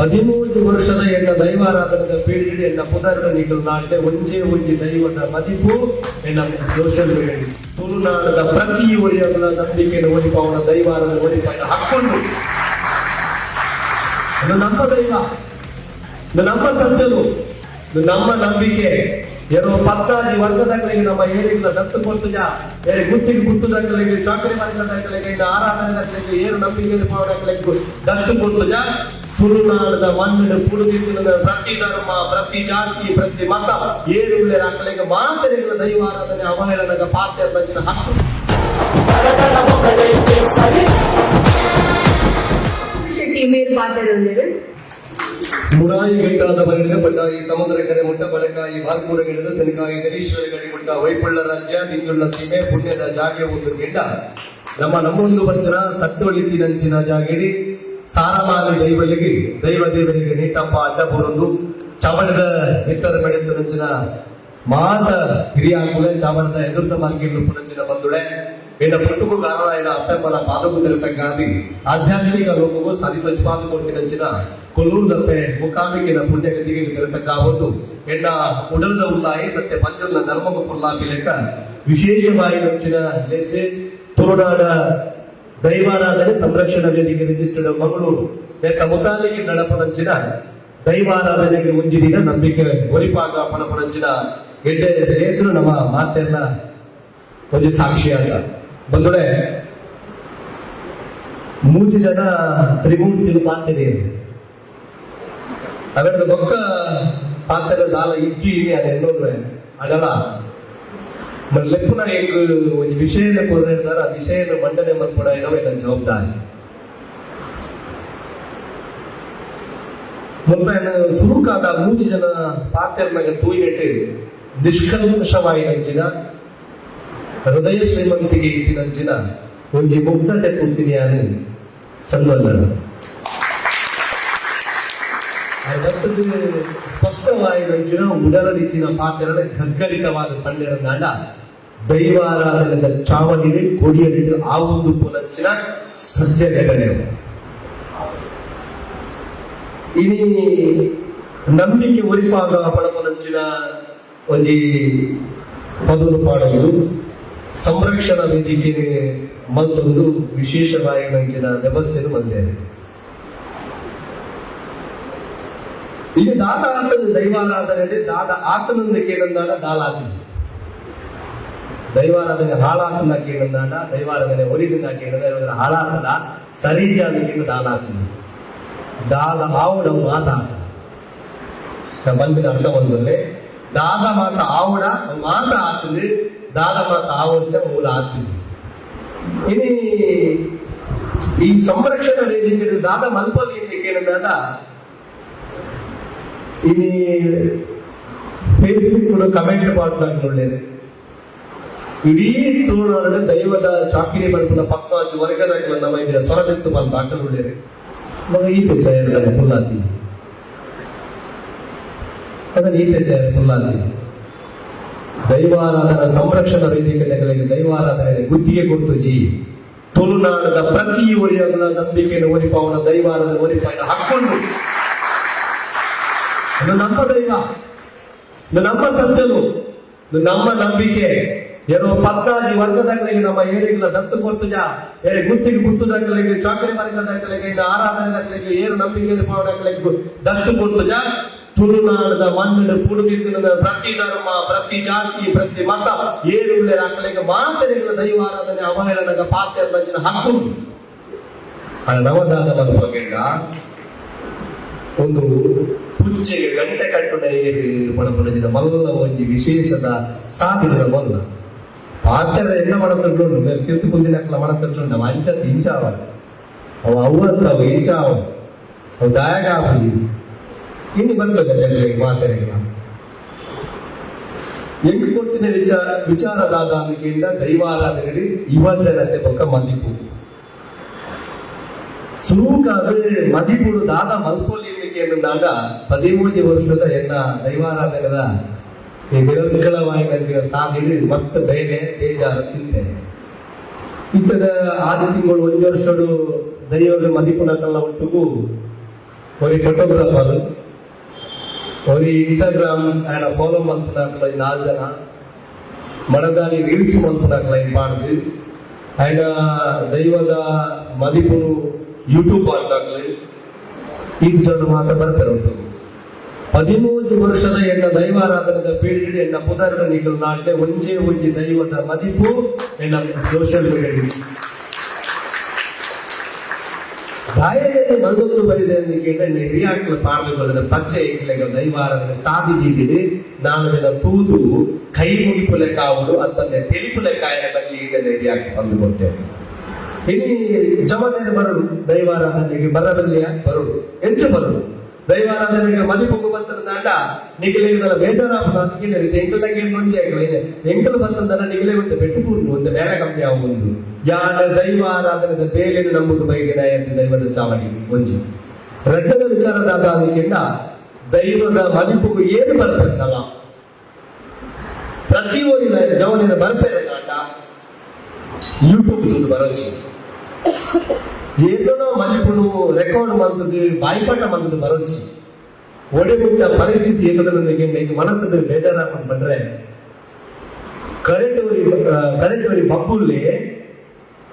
13 ವರ್ಷದ ಎನ್ನ ದೈವಾರಾಧನದ ಫೀಲ್ಡ್ ಎನ್ನ ಪುದರ್ದ ನಿಕಲ್ ನಾಡ್ಡೆ ಒಂಜೇ ಒಂಜಿ ದೈವದ ಮದಿಪು ಎನ್ನ ಸೋಷಿಯಲ್ ಮೀಡಿಯಾ. ತುಳುನಾಡದ ಪ್ರತಿ ಒರಿಯಗಳ ನಂಬಿಕೆಯನ್ನು ಒಲಿಪಾವನ ದೈವಾರಾಧನೆ ಒಲಿಪಾಯ ಹಾಕೊಂಡು. ಇದು ನಮ್ಮ ದೈವ, ಇದು ನಮ್ಮ ಸತ್ಯಲು, ಇದು ನಮ್ಮ ನಂಬಿಕೆ. ಏನೋ 14 ವರ್ಗದಾಗಲಿಗೆ ನಮ್ಮ ಏರಿಗಳ ದತ್ತು ಕೊಡ್ತುಜ, ಏರಿ ಗುತ್ತಿಗೆ ಗುತ್ತುದಾಗಲಿಗೆ, ಚಾಕರಿ ವರ್ಗದಾಗಲಿಗೆ, ಇನ್ನು ಆರಾಧನೆ ದಾಖಲೆಗೆ, ಏರು ನಂಬಿಕೆ ದಾಖಲೆಗೆ ದತ್ತು ಕೊಡ್ತುಜ. ತುಳುನಾಡದ ಮಣ್ಣಿನ ಪುಡುದಿದ್ದ ಪ್ರತಿ ಧರ್ಮ, ಪ್ರತಿ ಜಾತಿ, ಪ್ರತಿ ಮತ ಏರು ದಾಖಲೆಗೆ ಮಾತೆರೆಗಳ ದೈವಾರಾಧನೆ ಅವಹೇಳನದ ಪಾತ್ರ ಬಂದಿನ ಹಕ್ಕು. ಶೆಟ್ಟಿ ಮೇರ್ ಪಾತೆರೊಂದಿರು. ಮುಡಾಯಿ ಗಂಟಾದ ಬರಡಿದ ಪಡ್ಡಾಯಿ ಸಮುದ್ರ ಕರೆ ಮುಟ್ಟ, ಬಡಕಾಯಿ ಬಾರ್ಕೂರ ಗಿಡದ ತೆನಕಾಯಿ ನರೀಶ್ವರ ಗಡಿ ಮುಟ್ಟ, ವೈಪುಳ್ಳ ರಾಜ್ಯ ದಿಂಗುಳ್ಳ ಸೀಮೆ ಪುಣ್ಯದ ಜಾಗೆ ಒಂದು ಗಿಡ್ಡ. ನಮ್ಮ ನಮ್ಮೊಂದು ಬಂದಿನ ಸತ್ತೊಳಿತಿ ನಂಚಿನ ಜಾಗೆಡಿ ಸಾರಮಾಲೆ ದೈವಲಿಗೆ, ದೈವ ದೇವರಿಗೆ ನೀಟಪ್ಪ ಅಡ್ಡ ಬರುದು. ಚಾವಣದ ಮಿತ್ತರ ಮೆಡೆತ ನಂಚಿನ ಮಾತ ಹಿರಿಯಾಕುಲೆ, ಚಾವಣದ ಎದುರ್ದ ಮಾರ್ಕೆಟ್ ನಂಚಿನ ಬಂದುಳೆ, ಎನ್ನ ಪುಟ್ಟುಕು ಕಾರಣ ಎನ್ನ ಅಪ್ಪೆಮ್ಮನ ಪಾದಕು ತೆರೆತಕ್ಕಾದಿ ಆಧ್ಯಾತ್ಮಿಕ ಲೋಕವು ಸಾಧಿತ ಕೊಡ್ತಿನಂಚಿನ ಕೊಲ್ಲೂರು ದಪ್ಪೆ ಮುಖಾಮಿಕಿನ ಪುಣ್ಯಗತಿಗೆ ತೆರೆತಕ್ಕ ಒಂದು ಎನ್ನ ಉಡಲದ ಉಲ್ಲಾಯಿ ಸತ್ಯ ಪಂಜುಲ್ನ ಧರ್ಮకు ಪುಲ್ಲಾಪಿ ಲೆಕ್ಕ ವಿಶೇಷವಾಗಿ ನಂಚಿನ ಲೇಸೆ. ತುಳುನಾಡ ದೈವಾರಾಧನೆ ಸಂರಕ್ಷಣಾ ವೇದಿಕೆ ರಿಜಿಸ್ಟರ್ಡ್ ಮಂಗಳೂರು ನೆತ್ತ ಮುತಾಲಿಕೆ ನಡಪನಂಚಿನ ದೈವಾರಾಧನೆಗೆ ಒಂಜಿ ದಿನ ನಂಬಿಕೆ ಒರಿಪಾಗ ಪಣಪನಂಚಿನ ಎಡ್ಡೆ ಹೆಸರು ನಮ್ಮ ಮಾತೆಲ್ಲ ಒಂಜಿ ಸಾಕ್ಷಿಯಾದ ಬಂದುಡೆ. ಮೂಜಿ ಜನ ತ್ರಿಮೂರ್ತಿಲು ಪಾತೆರಿ ಅವೆರಡು ಬೊಕ್ಕ ಪಾತೆರ ದಾಲ ಇಜ್ಜಿ ಅದು ಎನ್ನೋದ್ರೆ ಅಡಲ ಲೆಪ್ಪುನ ಎಂಕ್ ಒಂಜಿ ವಿಷಯನ ಕೊರ್ರೆ, ಆ ವಿಷಯನ ಮಂಡನೆ ಮಲ್ಪಡ ಏನೋ ಎನ್ನ ಜವಾಬ್ದಾರಿ. ಮುಲ್ಪ ಸುರುಕಾದ ಮೂಜಿ ಜನ ಪಾತೆರ್ನಗ ತೂಯಿನೆಟ್ ನಿಷ್ಕಲ್ಮಶವಾಯಿನಂಚಿನ ಹೃದಯ ಶ್ರೀಮಂತಿಗೆ ಇತ್ತಿನಂಚಿನ ಒಂಜಿ ಮುಗ್ಧತೆ ತೂತಿನಿಯಾನು ಚಂದೊಲ್ಲನು. ಬರ್ತದ ಸ್ಪಷ್ಟವಾಯಿನಂಚಿನ ಉಡಲ ರೀತಿನ ಪಾತೆರನ ಗಗ್ಗರಿತವಾದ ಪಂಡೆರನಾಡ ದೈವಾರಾಧನೆದ ಚಾವಣಿಡೆ ಕೊಡಿಯಲಿಡು ಆ ಒಂದು ಪುನಂಚಿನ ಸಸ್ಯ ಘಟನೆ. ಇನಿ ನಂಬಿಕೆ ಒರಿಪಾಗ ಪಡಪುನಂಚಿನ ಒಂಜಿ ಪದಲು ಪಾಡೊಂದು ಸಂರಕ್ಷಣಾ ವೇದಿಕೆ ಮಲ್ತೊಂದು ವಿಶೇಷವಾಗಿ ನಂಚಿನ ವ್ಯವಸ್ಥೆಯನ್ನು ಮಲ್ದೇವೆ. ಈಗ ದಾದ ಆತನ ದೈವಾರಾಧನೆ ದಾದ ಆತನಂದ ಕೇಳಂದಾಡ ದಾಲಾತಿ ದೈವಾರಾಧನೆ ಹಾಳಾತನ ಕೇಳಂದಾಡ, ದೈವಾರಾಧನೆ ಒಲಿದ ಕೇಳಂದ ಹಾಳಾತನ ಸರಿಜಾದ ಕೇಳ ದಾಲಾತನ ದಾದ ಆವುಡ ಮಾತಾತ ಬಂದಿನ ಅರ್ಥ ಒಂದಲ್ಲೇ ದಾದ ಮಾತ ಆವುಡ ಮಾತ ಆತಂದು ದಾದ ಮಾತ ಆವೊಂಚ ಮೂಲ ಆತಿಜಿ. ಇನಿ ಈ ಸಂರಕ್ಷಣಾ ವೇದಿಕೆ ದಾದ ಮಲ್ಪಲಿ ಎಂದು ಕೇಳಿದಾಗ, ಇನಿ ಫೇಸ್ಬುಕ್ ಕಮೆಂಟ್ ಮಾಡ್ದಾಗ ಇಡೀ ತುಳುನಾಡಿನ ದೈವದ ಚಾಕಿರಿ ಮಲ್ಪುನ ಪಕ್ವಾಚು ವರ್ಗದಾಗ್ಲ ನಮ್ಮ ಇಂದಿನ ಸ್ವರದಿತ್ತು ಮಲ್ಪ ಹಾಕಲು ಮಗ ಈತೆ ಚಾಯರ್ದ ಫುಲ್ಲಾತಿ ಅದನ್ನ ಈತೆ ಚಾಯರ್ ಫುಲ್ಲಾತಿ. ದೈವಾರಾಧನಾ ಸಂರಕ್ಷಣಾ ವೇದಿಕೆ ದೈವಾರಾಧನೆ ಗುತ್ತಿಗೆ ಕೊಡ್ತುಜಿ. ತುಳುನಾಡದ ಪ್ರತಿ ಒರಿಯಗಳ ನಂಬಿಕೆಯನ್ನು ಒಲಿಪಾವನ ದೈವಾರಾಧನೆ ಒಲಿಪಾಯನ ಹಾಕೊಂಡು. ಇದು ನಮ್ಮ ದೈವ, ಇದು ನಮ್ಮ ಸತ್ಯಲು, ಇದು ನಮ್ಮ ನಂಬಿಕೆ. ಏನೋ 14 ವರ್ಗದಾಗಲಿಗೆ ನಮ್ಮ ಏರಿಗಳ ದತ್ತು ಕೊಡ್ತುಜ, ಏರಿ ಗುತ್ತಿಗೆ ಗುತ್ತುದಾಗಲಿಗೆ, ಚಾಕರಿ ವರ್ಗದಾಗಲಿಗೆ, ಇನ್ನು ಆರಾಧನೆ ದಾಖಲೆಗೆ, ಏರು ನಂಬಿಕೆ ದಾಖಲೆಗೆ ದತ್ತು ಕೊಡ್ತುಜ. ತುಳುನಾಡದ ಮಣ್ಣಿನ ಪುಡುದಿದ್ದ ಪ್ರತಿ ಧರ್ಮ, ಪ್ರತಿ ಜಾತಿ, ಪ್ರತಿ ಮತ ಏರು ದಾಖಲೆಗೆ ಮಾತೆರೆಗಳ ದೈವಾರಾಧನೆ ಅವಹೇಳನದ ಪಾತ್ರ ಬಂದಿನ ಹಕ್ಕು. ನವದಾನ ಮಲ್ಪಗೆಂಡ ಒಂದು ಪುಚ್ಚೆಗೆ ಗಂಟೆ ಕಟ್ಟುನ ಏರಿ ಪಣಪುಣಜಿನ ಮಲ್ಲ ಒಂಜಿ ವಿಶೇಷದ ಸಾಧಿನ ಮಲ್ಲ ಪಾತ್ರ ಎನ್ನ ಮನಸ್ಸುಂಟು ಮೇಲ್ ತಿರ್ತು ಕುಂದಿನಕ್ಲ ಮನಸ್ಸುಂಟು. ಅವ ಅಂಚ ಇಂಚ ಅವ ಅವ ಅವ್ವಂತ ಅವ ಇಂಚ ಅವ ಅವ ದಾಯಕ ಆಪುಜಿ. ಇನ್ನು ಬರ್ತದೆ ಜನರಿಗೆ ಮಾತೆರೆಗಳ ಎಂಕ್ ಕೊಡ್ತಿನ ವಿಚಾರ ವಿಚಾರದಾದ ಕೇಂದ್ರ ದೈವಾರಾಧನೆ ಯುವ ಜನತೆ ಬೊಕ್ಕ ಮದಿಪು. ಸುರುಕಾದ ಮದಿಪುಡು ದಾದ ಮಲ್ಪೊಲಿ ಕೇಂದ್ರ 13 ವರ್ಷದ ಎನ್ನ ದೈವಾರಾಧನೆದ ಈ ನಿರಂಕಳವಾಗಿ ನನಗೆ ಸಾಧಿ ಮಸ್ತ್ ಬೇನೆ ಬೇಜಾರ ತಿಂತೆ. ಇತ್ತದ ಆದಿ ತಿಂಗಳು ಒಂಜಿ ವರ್ಷಡು ದೈವದ ಮದಿಪುನಕಲ್ಲ ಒಟ್ಟುಗು ಒರಿ ಫೋಟೋಗ್ರಾಫರ್, ಒರಿ ಇನ್ಸ್ಟಾಗ್ರಾಮ್ ಆ್ಯಂಡ್ ಫಾಲೋ ಮಲ್ಪುನಕುಲು ನಾಲ್ ಜನ, ಮನದಾನಿ ರೀಲ್ಸ್ ಮಲ್ಪುನಕುಲು ಐನ್ ಪಾಡ್ದು ಆ್ಯಂಡ್ ದೈವದ ಮದಿಪುನು ಯೂಟ್ಯೂಬ್ ಪಾಡ್ದಾಕ್ಲೆ ಈ ಜನ ಮಾತ್ರ ಬರ್ತಾರೆ ಉಂಟು. 13 ವರ್ಷದ ಎನ್ನ ದೈವಾರಾಧನದ ಫೀಲ್ಡ್ ಎನ್ನ ಪುದರ್ದ ನಿಕಲ್ ನಾಟ್ಲೆ ಒಂಜೇ ಒಂಜಿ ದೈವದ ಮದಿಪು ಎನ್ನ ಸೋಷಿಯಲ್ ಮೀಡಿಯಾ ದಾಯೆಯನ್ನು ಮಲ್ದೊಂದು ಬರಿದೆ ಅಂತ ಕೇಂದ್ರ ಎನ್ನ ಹಿರಿಯಾಕ್ಲ ಪಾಡ್ದುಕೊಳ್ಳದ ಪಚ್ಚೆ ಎಂಕ್ಲೆಗ ದೈವಾರಾಧನೆ ಸಾದಿ ದೀದಿಡು ನಾನು ಜನ ತೂದು ಕೈ ಮುಗಿಪು ಲೆಕ್ಕ ಆವಡು ಅತ್ತಂದೆ ತೆಲಿಪು ಲೆಕ್ಕ ಆಯನ ಬಗ್ಗೆ ಈಗ ಹಿರಿಯಾಕ್ಲ ಬಂದು ಕೊಡ್ತೇವೆ. ಇನಿ ಜವನೇರು ಬರಡು, ದೈವಾರಾಧನೆಗೆ ಬರಬಲ್ಲಿಯ ಬರುಡು, ಎಂಚ ಬರುಡು? ದೈವಾರಾಧನೆಗೆ ಮದಿಪುಗು ಬತ್ತಂದಾಂಡ ನಿಗಲೇದಲ ಬೇಜಾರಾಪುನ ಅಂತ ಕೇಳಿದ್ರೆ ಎಂಕಲ್ನ ಕೇಳಿ ಒಂಜಿ ಆಕಲೆ ಎಂಕಲ್ ಬತ್ತಂದನ ನಿಗಲೇ ಒಂದು ಬೆಟ್ಟು ಪೂರ್ಣ ಒಂದು ಬೇರೆ ಕಂಪನಿ ಒಂದು ಯಾನ ದೈವಾರಾಧನೆದ ಬೇಲೆನು ನಂಬುದು ಬೈದಿನ ಅಂತ ದೈವದ ಚಾವಡಿ ಒಂಜಿ. ರಡ್ಡದ ವಿಚಾರದಾದ ಅದಕ್ಕಿಂತ ದೈವದ ಮದಿಪುಗು ಏನು ಬರ್ಬೇಕಲ್ಲ, ಪ್ರತಿ ಊರಿನ ಜವನಿನ ಬರ್ಪೇರಂದಾಂಡ ಯೂಟ್ಯೂಬ್ ದುಡ್ಡು ಬರೋಚಿ ಏತನೋ ಮದಿಪುನು ರೆಕಾರ್ಡ್ ಮಂತದ್ದು ಬಾಯಿಪಾಠ ಮಂತದ್ದು ಬರೋಚಿ. ಒಡೆ ಮುಟ್ಟ ಪರಿಸ್ಥಿತಿ ಏತದ ಈಗ ಮನಸ್ಸು ಬೇಜಾರಾಕೊಂಡು ಬಂದ್ರೆ ಕರೆಂಟ್ ಕರೆಂಟ್ ಒರಿ ಬಬ್ಬುಲ್ಲಿ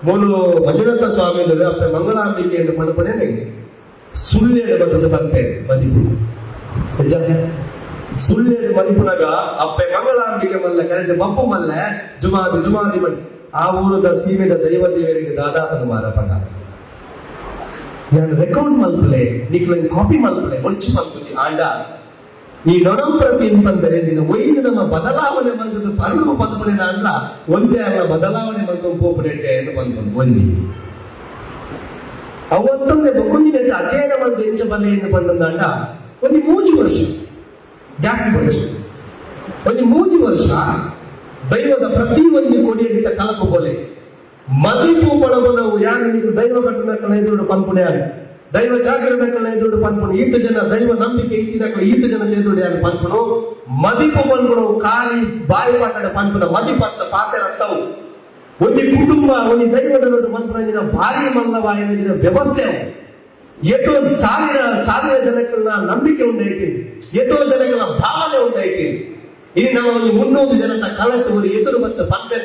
ಮೂಲು ಮಂಜುನಾಥ ಸ್ವಾಮಿ ಅಪ್ಪೆ ಮಂಗಳಾಂಬಿಕೆ ಎಂದು ಪಂಡ್ಪಣೆ ಸುಳ್ಳೆಡು ಬರ್ತದೆ ಬರ್ಪೆ ಮದಿಪು ನಿಜ. ಸುಳ್ಳೆಡು ಮದಿಪುನಗ ಅಪ್ಪೆ ಮಂಗಳಾಂಬಿಕೆ ಮಲ್ಲ ಕರೆಂಟ್ ಬಪ್ಪು ಮಲ್ಲ ಜುಮಾದಿ ಜುಮಾದಿ ಮಲ್ ಆ ಊರದ ಸೀಮೆದ ದೈವ ದೇವರಿಗೆ ದಾದಾಪನ ಮಾರಪಗ ಯಾನ್ ರೆಕಾರ್ಡ್ ಮಲ್ಪಲೆ, ನಿಕ್ಲೆನ್ ಕಾಪಿ ಮಲ್ಪಲೆ ಒಚ್ಚು ಮಲ್ಪುಜಿ. ಆಂಡ ಈ ನೊಣಂ ಪ್ರತಿ ಅಂತಂದರೆ ನಿನ್ನ ಒಯ್ದು ನಮ್ಮ ಬದಲಾವಣೆ ಬಂದದ್ದು ಪರಲು ಪನ್ಪುನೆ ಅಲ್ಲ, ಒಂದೇ ಅಲ್ಲ ಬದಲಾವಣೆ ಬಂದು ಪೋಪುನೆಟ್ಟೆ ಎಂದು ಬಂದು ಒಂಜಿ ಅವತ್ತೊಂದೇ ಬೊಕ್ಕೊಂಜಿ ನೆಟ್ಟ ಅಧ್ಯಯನ ಬಂದು ಎಂಚ ಬಲ್ಲೆ ಎಂದು ಬಂದಂದಾಂಡ ಒಂಜಿ ಮೂಜಿ ವರ್ಷ ಜಾಸ್ತಿ ವರ್ಷ, ಒಂಜಿ ಮೂಜಿ ವರ್ಷ ದೈವದ ಪ್ರತಿ ಒಂಜಿ ಕೊಡಿಯಡಿತ ಕಲಕು ಬೋಲೆ ಮದಿಪು ಪಡಬನವು. ಯಾರು ನೀವು ದೈವ ಕಟ್ಟುನಕ್ಕಲ ಎದುರು ಪನ್ಪುಣೆ, ಯಾರು ದೈವ ಚಾಕರಿನಕ್ಕಲ ಎದುರು ಪನ್ಪುಣು, ಈತ ಜನ ದೈವ ನಂಬಿಕೆ ಇತ್ತಿನಕ್ಕಲ ಈತ ಜನ ಎದುರು ಯಾರು ಪನ್ಪುಣು, ಮದಿಪು ಪನ್ಪುಣು ಖಾಲಿ ಬಾಯಿ ಪಾಟಡ ಪನ್ಪುನ ಮದಿಪತ್ತ ಪಾತೆರತ್ತವು. ಒಂಜಿ ಕುಟುಂಬ ಒಂಜಿ ದೈವದ ಪನ್ಪುನ ಭಾರಿ ಮಲ್ಲವಾಯಿನ ವ್ಯವಸ್ಥೆ ಅವು. ಏತೋ ಸಾವಿರ ಸಾವಿರ ಜನಕ್ಕಲ್ಲ ನಂಬಿಕೆ ಉಂಡೈತಿ, ಏತೋ ಜನಗಳ ಭಾವನೆ ಉಂಡೈತಿ. ಇനി ನಮ್ಮ ಒಂದು 300 ಜನತ ಕಳಟ್ಟು ಒಂದು ಎದುರು ಮತ್ತು ಪತ್ತೆ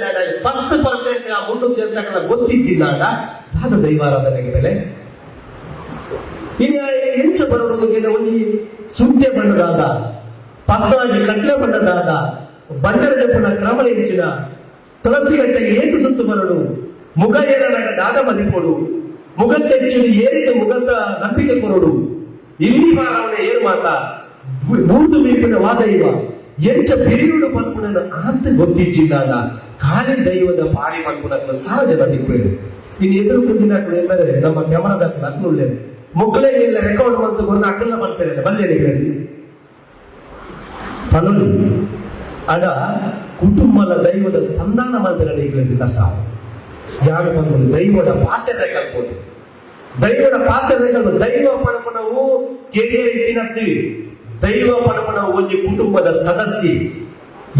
10% ಆ 300 ಜನತಗಳ ಗೊತ್ತಿಜ್ಜಿಲ್ಲ ದಾದ ದೈವಾರಾಧನೆಗೆ ಬೆಲೆ? ಇನ್ನು ಎಂಚ ಬರೋದು? ಒಂಜಿ ಸುಂಟೆ ಬಣ್ಣದಾದ ಪದ್ನಾಜಿ ಕಟ್ಲೆ ಬಣ್ಣದಾದ ಬಂಡರ ಜಪ್ಪುನ ಕ್ರಮ ಎಂಚಿನ, ತುಳಸಿ ಗಟ್ಟೆಗೆ ಏತು ಸುತ್ತು ಬರಡು, ಮುಗ ಏರನಾಗ ದಾದ ಮದಿಪೋಡು, ಮುಗ ತೆಚ್ಚುಡು ಏರಿದ ಮುಗತ ನಂಬಿಕೆ ಕೊರಡು, ಇಲ್ಲಿ ಮಾರವನ ಏರು ಮಾತ ಬೂದು ಮೀಪಿನ ವಾದೈವ ಎಂಚ ಬಿರಿಯುಡು ಪನ್ಪುನ ಆತ ಗೊತ್ತಿಜ್ಜಿಲ್ಲ. ಖಾಲಿ ದೈವದ ಪಾರಿ ಪನ್ಪುನ ಸಹಜ ದಿಕ್ವೇರು. ಇನ್ನು ಎದುರು ಕುಂದಿನಾಕ್ಲು ಎಂದರೆ ನಮ್ಮ ಕ್ಯಾಮರಾದ ಅಕ್ಲು ಮುಕ್ಕಲೇ ಇಲ್ಲ ರೆಕಾರ್ಡ್ ಮಂತು ಕೊರ್ನ ಅಕ್ಕಲ್ಲ ಪನ್ಪೇರೆ ಬಲ್ಲೆ ಪನೊಲಿ. ಅಡ ಕುಟುಂಬದ ದೈವದ ಸಂಧಾನ ಮಾಡ್ತಾರೆ ಈಗಲೇ ಕಷ್ಟ. ಯಾರು ಬಂದು ದೈವದ ಪಾತ್ರೆ ಕಲ್ಪೋದು, ದೈವದ ಪಾತ್ರೆ ಕಲ್ಪ ದೈವ ಪಣಪಣವು ಕೆರಿಯ ಇತ್ತಿನತ್ತಿ ದೈವ ಪಣಪಣವು ಒಂಜಿ ಕುಟುಂಬದ ಸದಸ್ಯ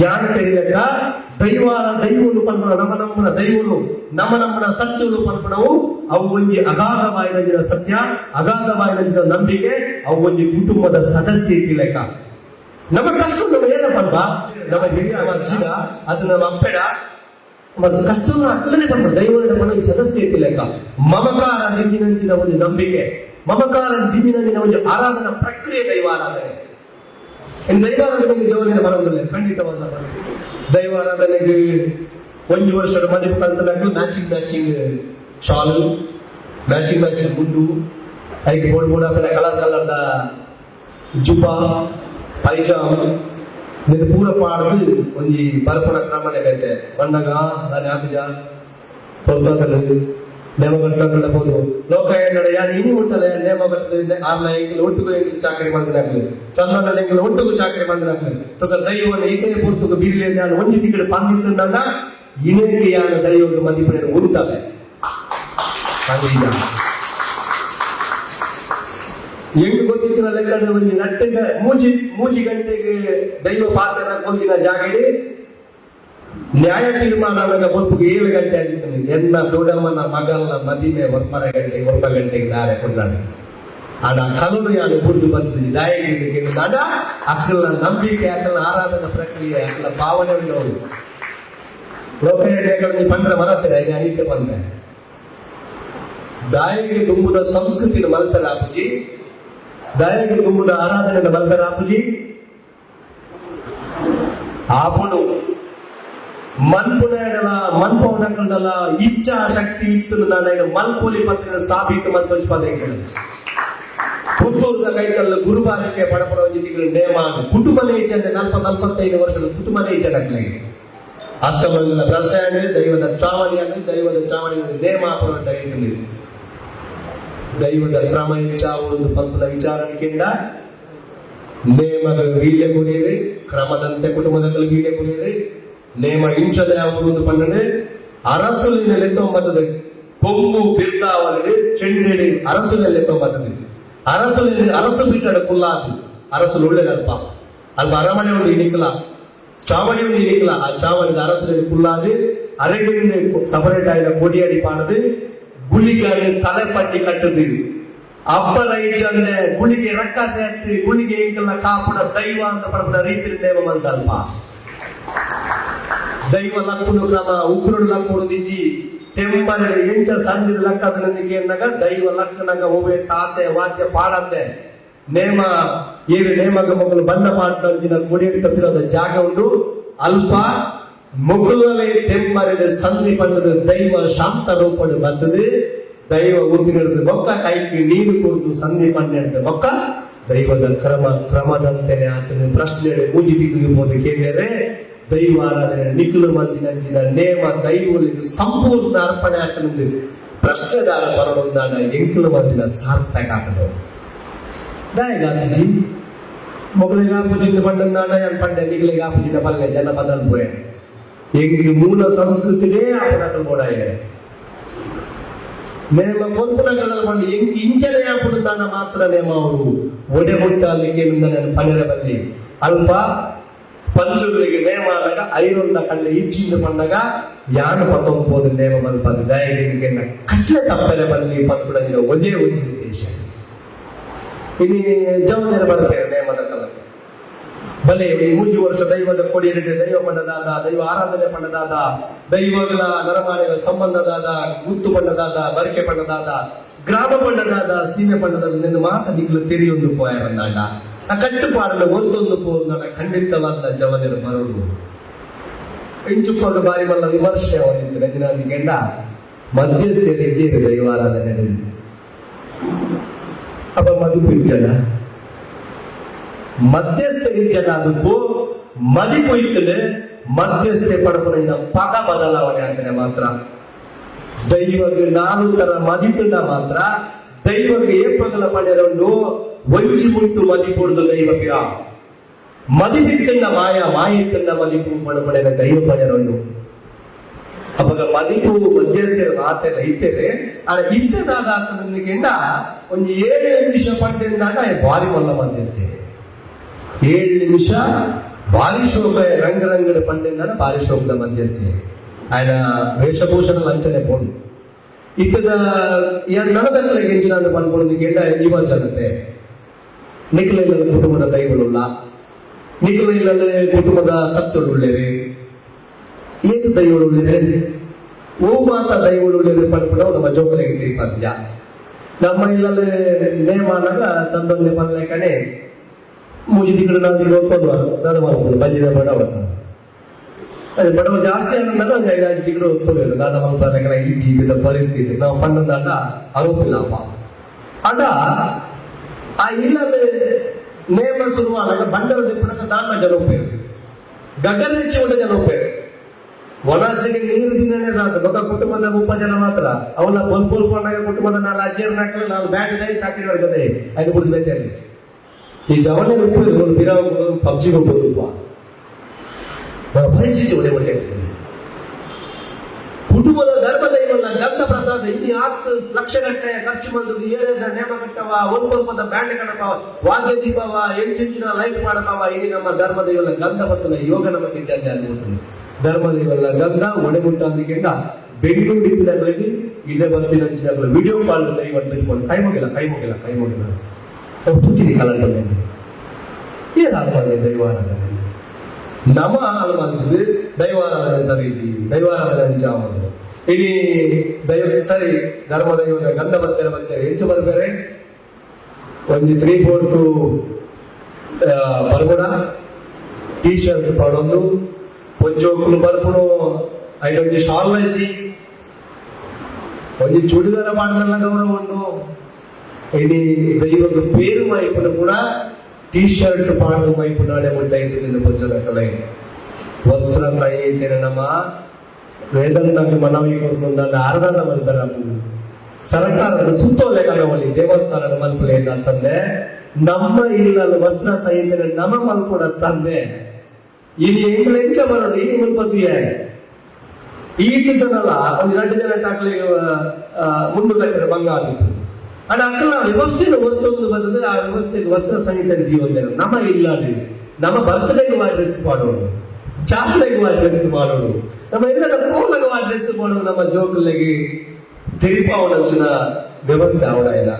ಯಾರು ತೆರಿಯಕ ದೈವ ದೈವಲು ಪನ್ಪುನ ನಮ್ಮ ನಮ್ಮನ ದೈವಲು ನಮ್ಮ ನಮ್ಮನ ಸತ್ಯಲು ಪನ್ಪುನವು ಅವು ಒಂಜಿ ಅಗಾಧವಾಯಿನ ಸತ್ಯ, ಅಗಾಧವಾಯಿನ ನಂಬಿಕೆ. ಅವು ಒಂಜಿ ಕುಟುಂಬದ ಸದಸ್ಯ ಇತ್ತಿಲೆಕ್ಕ ನಮ್ಮ ಕಷ್ಟ ನಮ್ಮ ಏನಪ್ಪ, ನಮ್ಮ ಹಿರಿಯ ಅಜ್ಜಿದ ಅದು ನಮ್ಮ ಅಪ್ಪೆಡ ಮತ್ತು ಕಷ್ಟ ಅಕ್ಕಲನೆ ಪನ್ಪ ದೈವದ ಪಣ ಈ ಸದಸ್ಯ ಇತ್ತಿಲೆಕ್ಕ ಮಮಕಾರ ದಿಂಜಿನಂಚಿನ ಒಂದು ನಂಬಿಕೆ, ಮಮಕಾರ ದಿಂಜಿನಂಚಿನ ಒಂದು ಆರಾಧನಾ ಪ್ರಕ್ರಿಯೆ ದೈವಾರಾಧನೆ. ಇನ್ನು ದೈವಾರಾಧನೆಗೆ ಜವನಿನ ಬರೋದಿಲ್ಲ, ಖಂಡಿತವಲ್ಲ. ದೈವಾರಾಧನೆಗೆ ಒಂದು ವರ್ಷದ ಮದುವೆ ಕಂತನಾಗಲು ಮ್ಯಾಚಿಂಗ್ ಮ್ಯಾಚಿಂಗ್ ಶಾಲು, ಮ್ಯಾಚಿಂಗ್ ಮ್ಯಾಚಿಂಗ್ ಗುಂಡು, ಐಕ್ ಬೋರ್ಡ್ ಬೋರ್ಡ್ ಆಮೇಲೆ ಕಲರ್ ಕಲರ್ದ ಜುಬ್ಬ ಪೈಜಾಮ್ ನಿನ್ನ ಪೂರ ಪಾಡ್ದು ಒಂಜಿ ಬರ್ಪಣ ಕ್ರಮನೆ ಬೇತೆ ಬಣ್ಣಗ ದಾನೆ ಆತಿಜ ಪೊರ್ತತಲು ನೇಮ ಕಟ್ಟಲ್ಲ ಬೋದು ಲೋಕ ಏನಡ ಯಾರು ಇನಿ ಮುಟ್ಟಲೆ ನೇಮ ಕಟ್ಟದ ಆರ್ಲ ಎಂಕಲ್ ಒಟ್ಟುಗು ಎಂಕಲ್ ಚಾಕರಿ ಮಂದಿನಾಗ್ಲಿ, ಚಂದನ ಎಂಕಲ್ ಒಟ್ಟುಗು ಚಾಕರಿ ಮಂದಿನಾಗ್ಲಿ ತುಕ ದೈವನ ಈತೇ ಪುರ್ತುಗ ಬಿರ್ಲಿ ನಾನು ಒಂಜಿ ತಿಂಗಳು ಪಂದಿತ್ತಂದ ಇಣೆಗೆ ಯಾನ ದೈವದ ಮದಿಪುನ ಉಂತವೆ. ಹೆಂಗ್ ಗೊತ್ತಿತ್ತಿನ ಲೆಕ್ಕ ಒಂಜಿ ನಟ್ಟೆಗೆ ಮೂಜಿ ಮೂಜಿ ಗಂಟೆಗೆ ದೈವ ಪಾತ್ರ ಕೊಂದಿನ ಜಾಗಡಿ ನ್ಯಾಯ ತೀರ್ಮಾನ ಆದಾಗ ಬೊಲ್ಪುಗೆ 7 ಗಂಟೆ ಆಗಿತ್ತು. ಎನ್ನ ದೊಡ್ಡಮ್ಮನ ಮಗನ ಮದಿಮೆ 9 ಗಂಟೆಗೆ 9 ಗಂಟೆಗೆ ದಾರೆ ಕೊಂಡಾಡಿ ಆಡ ಕಲುನು ಯಾನು ಬುಡ್ದು ಬಂದು ದಾಯಿಗೆ ನಾಡ ಅಕ್ಕಲ ನಂಬಿಕೆ, ಅಕ್ಕಲ ಆರಾಧನಾ ಪ್ರಕ್ರಿಯೆ, ಅಕ್ಕಲ ಭಾವನೆ ಉಂಡು. ಲೋಕ ಪಂಡ್ರ ಮರತ್ತಾರೆ ಅನಿತೆ ಬಂದೆ ದಾಯಿಗೆ ದುಂಬುದ ಸಂಸ್ಕೃತಿನ ಮಲ್ಪರ ಆಪುಜಿ, ದಾಯಿಗೆ ದುಂಬುದ ಆರಾಧನೆ ಮಲ್ಪರ ಆಪುಜಿ. ಆಪುಡು ಮನ್ಪುನಡಲ ಮನ್ಪವನಕಲ್ಡಲ ಇಚ್ಛಾ ಶಕ್ತಿ ಇತ್ತು. ನಾನು ಮಲ್ಪೊಲಿ ಪತ್ರ ಸಾಬೀತು ಮಲ್ಪೊಂಜಿ ಪದ. ಪುತ್ತೂರ್ದ ಕೈತಲ್ಲ ಗುರುಬಾರಕ್ಕೆ ಪಡಪಡ ಒಂಜಿ ತಿಂಗಳು ನೇಮ ಕುಟುಂಬನೇ ಇಜ್ಜಂದೆ 40-45 ವರ್ಷದ ಕುಟುಂಬನೇ ಇಜ್ಜಂಡಕ್ಲೆಗೆ ಅಷ್ಟಮಲ್ಲ ಪ್ರಶ್ನೆ ದೈವದ ಚಾವಣಿ ಅಂದ್ರೆ ದೈವದ ಚಾವಣಿ ನೇಮ ಪಡುವಂತ ದೈವದ ಕ್ರಮ ಇಚ್ಛಾ ಒಂದು ಪಂಪದ ವಿಚಾರಣೆಕಿಂದ ನೇಮದ ವೀಳ್ಯ ಕುಡಿಯಿರಿ, ಕ್ರಮದಂತೆ ಕುಟುಂಬದ ವೀಳ್ಯ ಕುಡಿಯಿರಿ. ನೇಮ ಇಂಚದ ಒಂದು ಪನ್ನಡು ಅರಸುಲಿನ ಲೆತ್ತೊಂಬತ್ತದು ಕೊಂಬು ಬಿರ್ದಾವಳಿ ಚೆಂಡೆಡಿ ಅರಸುಲ ಲೆತ್ತೊಂಬತ್ತದು ಅರಸು ಅರಸು ಬಿಟ್ಟಡ ಕುಲ್ಲಾದು ಅರಸುಲು ಉಳ್ಳೆದಲ್ಪ ಅಲ್ಪ ಅರಮನೆ ಉಂಡು ಇನಿಕ್ಲ, ಚಾವಣಿ ಉಂಡು ಇನಿಕ್ಲ. ಆ ಚಾವಣಿದ ಅರಸುಲಿ ಕುಲ್ಲಾದು ಅರಗಿರಿಂದ ಸಪರೇಟ್ ಆಯಿನ ಕೊಡಿಯಡಿ ಪಾಡದು ಗುಳಿಗಾನು ತಲೆಪಟ್ಟಿ ಕಟ್ಟದು ಅಬ್ಬರ ಇಜ್ಜಂದೆ ಗುಳಿಗೆ ರಕ್ಕಸೆ ಹತ್ತಿ ಗುಳಿಗೆ ಇಂಕಲ್ನ ಕಾಪುಡ ದೈವ ಅಂತ ಪಡಪಡ ರೀತಿ ನೇಮ ಮಂತಲ್ಪ. ದೈವ ಲಕ್ಕುಡು ಕ್ರಮ ಉಗ್ರುಡು ಲಕ್ಕುಡು ದಿಜ್ಜಿ. ತೆಂಬರೆ ಎಂಚ ಸಂದಿರ ಲಕ್ಕದನೊಂದಿಗೆ ಎನ್ನಗ ದೈವ ಲಕ್ಕನಗ ಒವ್ವೆ ತಾಸೆ ವಾದ್ಯ ಪಾಡಂದೆ ನೇಮ ಏರು ನೇಮಗ ಮೊಗಲು ಬಣ್ಣ ಪಾಡ್ದಂಚಿನ ಕೊಡಿಯಡಿ ತಪ್ಪಿರೋದ ಜಾಗ ಉಂಟು. ಅಲ್ಪ ಮೊಗಲವೇ ತೆಂಬರೆದ ಸಂಧಿ ಬಂದದ ದೈವ ಶಾಂತ ರೂಪಡು ಬರ್ತದೆ. ದೈವ ಉದ್ದಿನದು ಬೊಕ್ಕ ಕೈಗೆ ನೀರು ಕುಡಿದು ಸಂಧಿ ಪನ್ನೆಂಟು ಬೊಕ್ಕ ದೈವದ ಕ್ರಮ ಕ್ರಮದಂತೆನೆ ಆತನ ಪ್ರಶ್ನೆ ಮೂಜಿ ದಿಕ್ಕಿಗೆ ಹೋದ ಕೇಳಿದರೆ ದೈವ ಆರಾಧನೆ ನಿಖಲು ಮಂದಿನ ನೇಮ ದೈವಗಳಿಗೆ ಸಂಪೂರ್ಣ ಅರ್ಪಣೆ ಆತನ ಪ್ರಶ್ನೆದಾರ ಬರಡೊಂದಾನ ಎಂಕುಲು ಮಂದಿನ ಸಾರ್ಥಕ ಆತನು. ದಾಯಗಾಂಧೀಜಿ ಮೊಗಲಿಗೆ ಆಪುಜಿಂದ ಪಂಡಂದಾನ ಯಾನ್ ಪಂಡೆ ನಿಗಲಿಗೆ ಆಪುಜಿನ ಪಲ್ಲೆ ಜನ ಬದಲ್ ಪೋಯೆ. ಎಂಗ್ ಮೂಲ ಸಂಸ್ಕೃತಿನೇ ಆಪನಕಲ್ ಬೋಡಾಯೆ ನೇಮ ಕೊಲ್ಪುನಕಲ್ ಪಂಡ ಎಂಗ್ ಇಂಚನೆ ಆಪುಂದಾನ ಮಾತ್ರ ನೇಮ ಅವರು ಒಡೆ ಮುಟ್ಟಾಲಿಕ್ಕೆ ನಾನು ಪನೆರ ಬಲ್ಲಿ. ಅಲ್ಪ ಪಂಚುಗಳಿಗೆ ನೇಮ ಆದಾಗ ಐರೊಂದ ಕಳ್ಳೆ ಇಚ್ಚಿಂದ ಪಂಡಗ ಯಾನು ಪತ್ತೊಂಬೋದು ನೇಮ ಮಲ್ಪದು ದಯಗೆ ಕಟ್ಲೆ ತಪ್ಪಲೆ ಬಲ್ಲಿ ಪತ್ಪುಡಂಗಿನ ಒಂದೇ ಒಂದು ಉದ್ದೇಶ. ಇನಿ ಜವನರ ಬರ್ಪೇರು ನೇಮದ ಕಲಕ್ಕೆ ಬಲೆ ಈ ಮೂಜಿ ವರ್ಷ ದೈವದ ಕೊಡಿ ದೈವ ಪಂಡದಾದ, ದೈವ ಆರಾಧನೆ ಪಂಡದಾದ, ದೈವಗಳ ನರಮಾನೆಗಳ ಸಂಬಂಧದಾದ, ಗುತ್ತು ಪಂಡದಾದ, ಬರಕೆ ಪಂಡದಾದ, ಗ್ರಾಮ ಪಂಡದಾದ, ಸೀಮೆ ಪಂಡದಾದ ನಿನ್ನ ಮಾತ ನಿಗ್ಲು ತೆರಿಯೊಂದು ಪೋಯರಂದಾಂಡ ಆ ಕಟ್ಟುಪಾಡಲು ಒಂದೊಂದು ಪೋಂದಾಂಡ ಖಂಡಿತವಾದ ಜವನರು ಬರುವುದು. ಇಂಚುಪ್ಪಾಗ ಬಾರಿ ಮಲ್ಲ ವಿಮರ್ಶೆ ಅವನಿತ್ತು ರಜನಾದಿ ಗೆಂಡ ಮಧ್ಯಸ್ಥರಿಗೆ ದೈವಾರಾಧನೆ ನಡೆದಿದೆ. ಅಪ್ಪ ಮದುವೆ ಇಜ್ಜಡ ಮಧ್ಯಸ್ಥರಿಗೆ ಅದಕ್ಕೂ ಮದಿಪು ಇತ್ತಲೆ ಮಧ್ಯಸ್ಥೆ ಪಡಪುನ ಪದ ಬದಲಾವಣೆ ಆಗ್ತಾನೆ ಮಾತ್ರ. ದೈವಗೆ ನಾಲ್ಕು ತರ ಮದಿತುಂಡ ಮಾತ್ರ ದೈವಕ್ಕೆ ಏಪಗಲ ಪಡೆಯರೊಂಡು ಒಂಜಿ ಮುಟ್ಟು ಮದಿಪುಡ್ದು ದೈವ ಪಿರ ಮದಿಪಿತ್ತಂಡ ಮಾಯ ಮಾಯಿತ್ತಂಡ ಮದಿಪು ಪಡೆಯ ದೈವ ಪಡೆಯರೊಂಡು. ಅವಾಗ ಮದಿಪು ಮಧ್ಯಸ್ಥರ ಮಾತೆಲ್ಲ ಇತ್ತೇವೆ. ಆದ್ರೆ ಇತ್ತದಾದ ಆತನಂದಿಗೆಂಡ ಒಂದು 7 ನಿಮಿಷ ಪಂಡೆಂದಾಗ ಭಾರಿ ಮಲ್ಲ ಮಧ್ಯಸ್ಥೆ. 7 ನಿಮಿಷ ಭಾರಿ ಶೋಕ ರಂಗ ರಂಗಡ ಪಂಡೆಂದಾನ ಭಾರಿ ಶೋಕದ ಮಧ್ಯಸ್ಥೆ. ఆయన ವೇಷಭೂಷಣ లంಚನೆ ಪೋಂಡು ಇತ್ತದ ನನದಕ್ಕಲ ಗೆಂಚಿನ ಪನ್ಪೊಂದು ಗೆಂಡ ಯುವ ಜನತೆ ನಿಖಲ ಇಲ್ಲದ ಕುಟುಂಬದ ದೈವಳುಲ್ಲ, ನಿಖಲ ಇಲ್ಲದ ಕುಟುಂಬದ ಸತ್ತುಳ್ಳುಳ್ಳೇರಿ, ಏನು ದೈವಳುಳ್ಳೇರಿ, ಓ ಮಾತ ದೈವಳುಳ್ಳೇರಿ ಪನ್ಪುಡ ನಮ್ಮ ಜೋಕರಿಗೆ ತಿರುಪತಿಯ. ನಮ್ಮ ಇಲ್ಲಲ್ಲಿ ನೇಮಾನಾಗ ಚಂದೊಂದೆ ಪನ್ಲೆ ಕಣೆ ಮೂಜಿ ತಿಂಗಳು ನಾವು ತಿಂಗಳು ಒತ್ತೊಂದು ದಾದ ಮಲ್ಪುಂಡು ಬಂಜಿದ ಬಡವ. ಅದೇ ಬಡವ ಜಾಸ್ತಿ ಅನ್ನೋದಾಗ ಒಂದು 5-5 ತಿಂಗಳು ಒತ್ತೊಂದು ದಾದ ಮಲ್ಪದ. ಈ ಜೀವಿತ ಪರಿಸ್ಥಿತಿ ನಾವು ಪಣ್ಣಂದಾಗ ಆರೋಪಿಲ್ಲಪ್ಪ. ಅಡ ಆ ಇಲ್ಲದೆ ನೇಮ ಶುರುವಾದಾಗ ಬಂಡರ ದಿಪ್ಪನಾಗ ದಾನ ಜನ ಉಪ್ಪೇರು ಗಗನ ಹೆಚ್ಚು ಜನ ಉಪ್ಪೇರು ವನಸಿಗೆ ನೀರು ದಿನನೇ ಸಾಕು. ಬೊಕ್ಕ ಕುಟುಂಬದ 30 ಜನ ಮಾತ್ರ ಅವನ ಪೊಲ್ ಪೊಲ್ ಪಣ್ಣಾಗ ಕುಟುಂಬದ ನಾಲ್ ಅಜ್ಜಿಯರ್ ನಾಕಲು ನಾಲ್ ಬ್ಯಾಟ್ ಇದೆ ಚಾಕರಿ ವರ್ಗದೆ ಐದು ಕುಡಿದು ಬೇತೆ. ಈ ಜವನ ಉಪ್ಪು ಬಿರಾವ ಪಬ್ಜಿ ಹೋಗ್ಬೋದು. ಪರಿಸ್ಥಿತಿ ಒಳ್ಳೆ ಒಳ್ಳೆ ಆಗ್ತದೆ. ಕುಟುಂಬದ ಧರ್ಮ ದೈವಲ್ಲ ಗಂಧ ಪ್ರಸಾದ ಇನ್ನು 10 ಲಕ್ಷ ಗಟ್ಟಲೆ ಖರ್ಚು ಬಂದದ್ದು ಏಳೆಂದ ನೇಮ ಕಟ್ಟವ ಒಂದು ಬ್ಯಾಂಡ್ ಕಟ್ಟವ ವಾದ್ಯ ದೀಪವ ಎಂಚಿನ ಲೈಟ್ ಮಾಡಪವ. ಇಲ್ಲಿ ನಮ್ಮ ಧರ್ಮ ದೈವಲ್ಲ ಗಂಧ ಬರ್ತದೆ ಯೋಗ ನಮಗೆ ಇತ್ಯಾದಿ ಅನ್ಬೋದು. ಧರ್ಮ ದೈವಲ್ಲ ಗಂಧ ಒಡೆ ಮುಟ್ಟ ಅಂದಿಕೆಂಡ ಬೆಂಗಳೂರು ಇಲ್ಲೇ ಬರ್ತೀನಿ ವಿಡಿಯೋ ಕಾಲ್ ದೈವ ಅಂತ ಇಟ್ಕೊಂಡು ಕೈ ಮುಗಿಲ್ಲ, ಕೈ ಮುಗಿಲ್ಲ, ಕೈ ಮುಗಿಲ್ಲ. ಪುತ್ತಿರಿ ಕಲಂಟೊಂದು ಏನಾಗ್ಬಾರ್ದು ದೈವಾರಾಧನೆ. ನಮ ಹಾಳು ಮಲ್ತದು ದೈವಾರಾಧನೆ ಸರಿ ಇಜ್ಜಿ, ದೈವಾರಾಧನೆ ಅಂಚಾವೊಡು. ಇಡೀ ದೈವ ಸರಿ, ಧರ್ಮ ದೈವದ ಗಂಧ ಬತ್ತೆರೆ ಬತ್ತೆರೆ ಹೆಚ್ಚು ಬರ್ಬೇರೆ. ಒಂಜಿ 3/4 ಬರ್ಗುಡ ಟೀ ಶರ್ಟ್ ಪಾಡೊಂದು ಪೊಂಜೋಕುಲು ಬರ್ಪುನು. ಐಟೊಂಜಿ ಶಾಲ್ ಇಜ್ಜಿ, ಒಂಜಿ ಚೂಡಿದಾರ ಪಾಡ್ದಲ್ಲ ಗೌರವ ಉಂಡು. ಇಡೀ ದೈವದ ಪೇರು ಮೈಪುನು ಕೂಡ ಟೀ ಶರ್ಟ್ ಪಾಡು ಮೈಪುನಾಡೆ ಮುಟ್ಟ ಇದ್ದು ಪೊಂಜನಕಲೆ. ವಸ್ತ್ರ ಸಂಹಿತೆ ನಮ್ಮ ವೇದನ್ನ ಮನವಿ ಕೊರ್ಪುಂಡ ಆರಾಧನೆ ಮಲ್ಪೆರ ಸರ್ಕಾರದ ಸುತ್ತೋಲೆ ಕನವಲಿ ದೇವಸ್ಥಾನದ ಮಲ್ಪಲೆ ಅಂತಂದೆ. ನಮ್ಮ ಇಲ್ಲದ ವಸ್ತ್ರ ಸಂಹಿತೆ ನಮ ಮಲ್ಪುಡ ತಂದೆ. ಇನಿ ಎಂಕುಲು ಎಂಚ ಬರೋದು? ಇನಿ ಮುಲ್ಪತ್ತು ಈತ್ ಜನಲ ಒಂದು ಎರಡು ಜನ ಟಾಕ್ಲಿಗೆ ಮುಂದೆ ತಕ್ಕರೆ ಬಂಗಾರ ಅಂಡ ಅಕ್ಕಲ ವ್ಯವಸ್ಥೆ ಒತ್ತೊಂದು ಬಂದದ್ದು. ಆ ವ್ಯವಸ್ಥೆಗೆ ವಸ್ತ್ರ ಸಂಹಿತೆ ದೀವೊಂದೇನು. ನಮ್ಮ ಇಲ್ಲ, ನಮ್ಮ ಬರ್ತ್ಡೇಗೆ ಡ್ರೆಸ್ ಮಾಡೋದು, ಜಾತ್ರೆಗೆ ಡ್ರೆಸ್ ಮಾಡೋದು, ನಮ್ಮ ಎಲ್ಲ ಕೋಲಗ ಡ್ರೆಸ್ ಮಾಡೋದು. ನಮ್ಮ ಜೋಕುಲೆಗೆ ತೆರಿಪಾವಣಂಚಿನ ವ್ಯವಸ್ಥೆ ಅವಡ ಇಲ್ಲ.